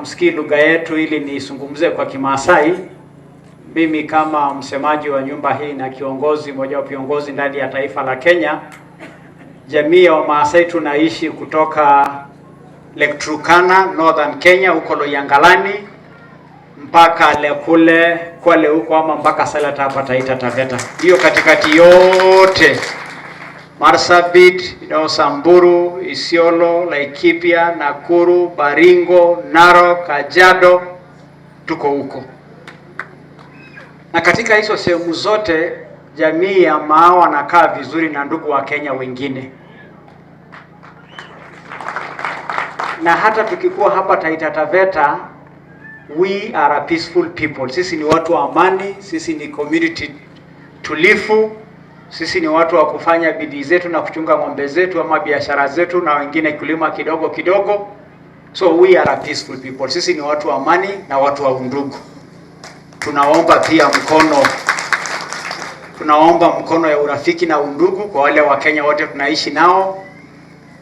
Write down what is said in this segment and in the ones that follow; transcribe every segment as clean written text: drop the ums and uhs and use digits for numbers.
hamsikii lugha yetu, ili nizungumze kwa Kimaasai. Mimi kama msemaji wa nyumba hii na kiongozi mmoja wa viongozi ndani ya taifa la Kenya, jamii ya Wamaasai tunaishi kutoka Lake Turkana, Northern Kenya, huko Loyangalani mpaka Lekule Kwale huko ama mpaka Salata hapa Taita Taveta, hiyo katikati yote Marsabit, Samburu, Isiolo, Laikipia, Nakuru, Baringo, Narok, Kajiado, tuko huko. Na katika hizo sehemu zote jamii ya Maa wanakaa vizuri na ndugu wa Kenya wengine. Na hata tukikuwa hapa Taita Taveta, we are a peaceful people. Sisi ni watu wa amani, sisi ni community tulifu. Sisi ni watu wa kufanya bidii zetu na kuchunga ng'ombe zetu ama biashara zetu na wengine kulima kidogo kidogo. So we are a peaceful people. Sisi ni watu wa amani na watu wa undugu. Tunaomba pia mkono, tunaomba mkono ya urafiki na undugu kwa wale wa Kenya wote tunaishi nao,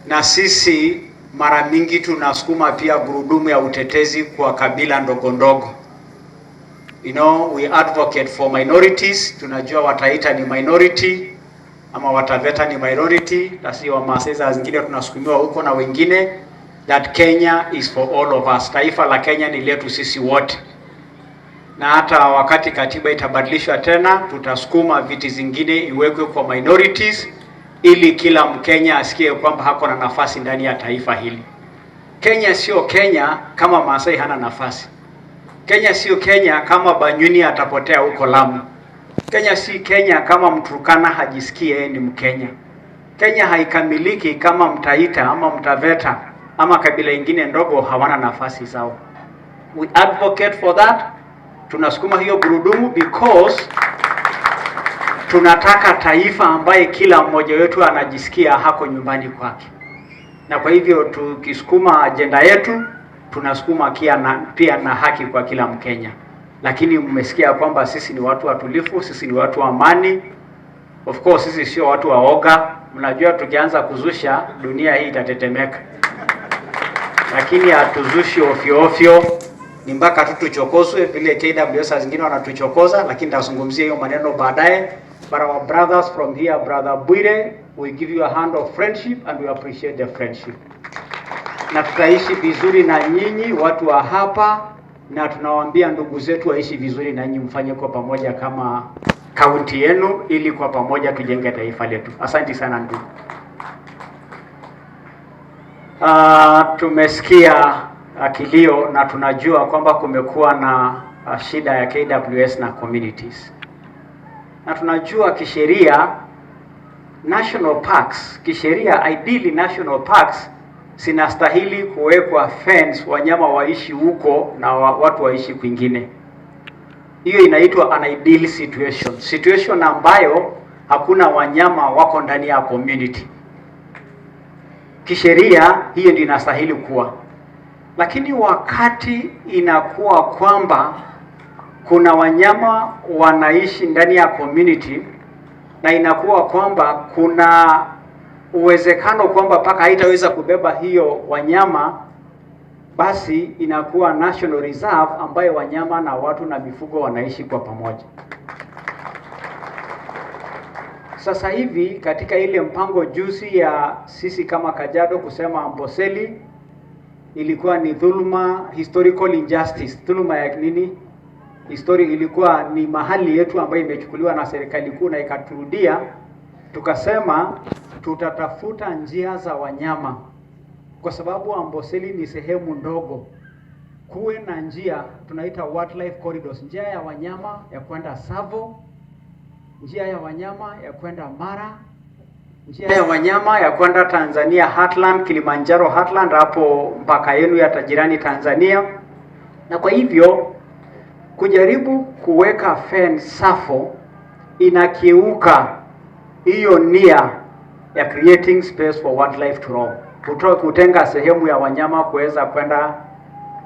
na sisi mara mingi tunasukuma pia gurudumu ya utetezi kwa kabila ndogo ndogo. We advocate for minorities. Tunajua Wataita ni minority ama Wataveta ni minority, na si Wamasai saa zingine tunasukumiwa huko na wengine, that Kenya is for all of us. Taifa la Kenya ni letu sisi wote, na hata wakati katiba itabadilishwa tena, tutasukuma viti zingine iwekwe kwa minorities ili kila Mkenya asikie kwamba hako na nafasi ndani ya taifa hili. Kenya sio Kenya kama Masai hana nafasi. Kenya sio Kenya kama Banyuni atapotea huko Lamu. Kenya si Kenya kama Mturkana hajisikii yeye ni Mkenya. Kenya haikamiliki kama Mtaita ama Mtaveta ama kabila ingine ndogo hawana nafasi zao. We advocate for that. Tunasukuma hiyo gurudumu because tunataka taifa ambaye kila mmoja wetu anajisikia hako nyumbani kwake, na kwa hivyo tukisukuma ajenda yetu tunasukuma pia na haki kwa kila Mkenya. Lakini mmesikia kwamba sisi ni watu watulifu, sisi ni watu wa amani. Of course sisi sio watu wa oga. Mnajua tukianza kuzusha dunia hii itatetemeka, lakini hatuzushi ofyo ofyo, ni mpaka tu tuchokozwe vile KWS saa zingine wanatuchokoza, lakini nitazungumzia hiyo maneno baadaye. But our brothers from here, Brother Bwire, we give you a hand of friendship and we appreciate the friendship. Na tutaishi vizuri na nyinyi watu wa hapa, na tunawaambia ndugu zetu waishi vizuri na nyinyi, mfanye kwa pamoja kama kaunti yenu, ili kwa pamoja tujenge taifa letu. Asante sana ndugu. Tumesikia kilio na tunajua kwamba kumekuwa na shida ya KWS na communities, na tunajua kisheria national parks, kisheria ideally national parks zinastahili kuwekwa fence, wanyama waishi huko na watu waishi kwingine. Hiyo inaitwa an ideal situation, situation ambayo hakuna wanyama wako ndani ya community. Kisheria hiyo ndio inastahili kuwa, lakini wakati inakuwa kwamba kuna wanyama wanaishi ndani ya community na inakuwa kwamba kuna uwezekano kwamba paka haitaweza kubeba hiyo wanyama, basi inakuwa national reserve ambayo wanyama na watu na mifugo wanaishi kwa pamoja. Sasa hivi katika ile mpango juzi ya sisi kama Kajiado kusema Amboseli ilikuwa ni dhuluma, historical injustice. Dhuluma ya nini? History ilikuwa ni mahali yetu ambayo imechukuliwa na serikali kuu na ikaturudia. Tukasema tutatafuta njia za wanyama, kwa sababu Amboseli ni sehemu ndogo, kuwe na njia tunaita wildlife corridors, njia ya wanyama ya kwenda Tsavo, njia ya wanyama ya kwenda Mara, njia ya wanyama ya kwenda Tanzania Heartland, Kilimanjaro Heartland, hapo mpaka yenu ya tajirani Tanzania. Na kwa hivyo kujaribu kuweka fence Tsavo inakiuka hiyo nia ya creating space for wildlife to roam, kutoa kutenga sehemu ya wanyama kuweza kwenda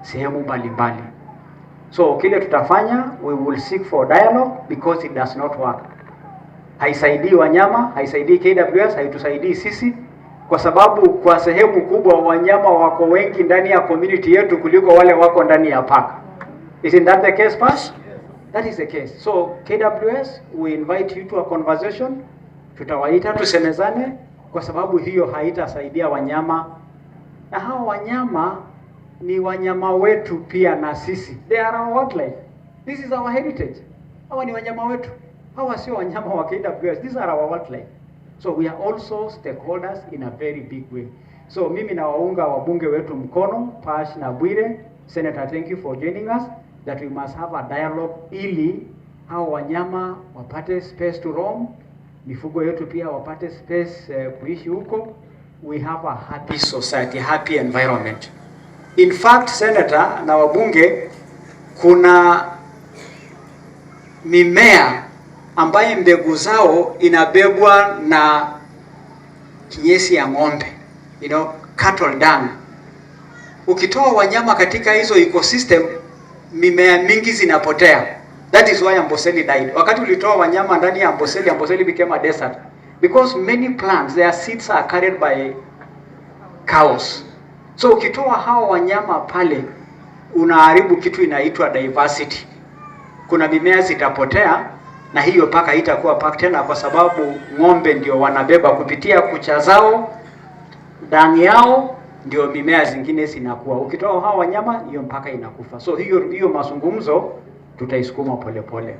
sehemu mbalimbali. So kile tutafanya, we will seek for dialogue because it does not work. Haisaidii wanyama, haisaidii KWS, haitusaidii sisi. Kwa sababu kwa sehemu kubwa wanyama wako wengi ndani ya community yetu kuliko wale wako ndani ya park. Isn't that the case, Pash? That is the case. So KWS, we invite you to a conversation. Tutawaita tusemezane, kwa sababu hiyo haitasaidia wanyama, na hawa wanyama ni wanyama wetu pia na sisi. They are our wildlife. This is our heritage. Hawa ni wanyama wetu, hawa sio wanyama wa KWS. These are our wildlife. So we are also stakeholders in a very big way. So mimi nawaunga wabunge wetu mkono, Pash na Bwire. Senator, thank you for joining us, that we must have a dialogue ili hao wanyama wapate space to roam, mifugo yetu pia wapate space kuishi huko. We have a happy society, happy environment. In fact, Senator na wabunge, kuna mimea ambaye mbegu zao inabebwa na kinyesi ya ng'ombe, cattle dung. Ukitoa wanyama katika hizo ecosystem, mimea mingi zinapotea. That is why Amboseli died. Wakati ulitoa wanyama ndani ya Amboseli, Amboseli became a desert because many plants, their seeds are carried by cows. So ukitoa hao wanyama pale, unaharibu kitu inaitwa diversity. Kuna mimea zitapotea na hiyo park haitakuwa park tena, kwa sababu ng'ombe ndio wanabeba kupitia kucha zao, dung yao ndio mimea zingine zinakuwa. Ukitoa hao wanyama, hiyo park inakufa. So hiyo hiyo mazungumzo tutaisukuma polepole.